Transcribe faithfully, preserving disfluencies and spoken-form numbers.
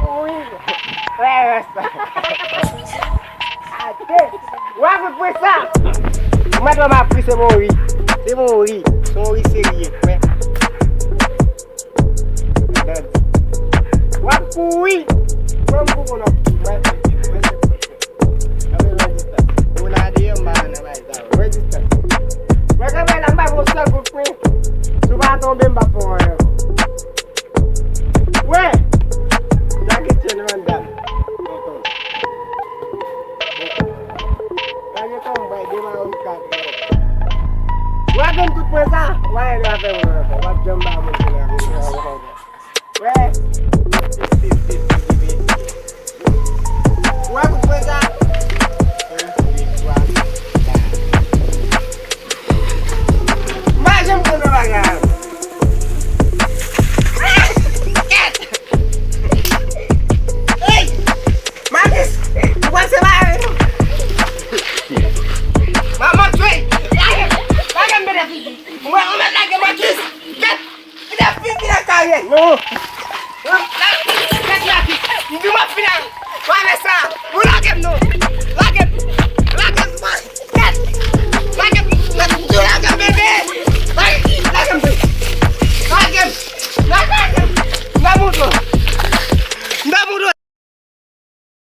Wi. Wè, wè sa. Ate. Wè, kout pwen sa. Ou mèt wè m ap ri, se bon ri. Se bon ri. Se yon ri serye. Wè. W ap kouri. Mwen m pou konnen w ap kouri. Mwen se, mwen se. Anben, mwen distans. Ou nan deyò, m pa nan bay sa yo. Mwen distans. Mwen kanpe la, m pa fè yon sèl kout pwen. Si w pa tonbe, m pa fè anyen ankò. Wè! Jackie Chan, Van Damme. Tonton. Gade kòman bay de mayo kat. W ap jwenn kout pwen sa? W a ede afè mwen ankò. W ap janm ba mwen se la. Wè. Wè kout pwen sa? M pa janm konn nan bagay la. Hey! Matis! Ou pral separe nou? Manman, jwe! Lage! Lage m mete figi! Ou mèt, ou mèt lage Matis! Kèt! Kite figi nan karyè! Non!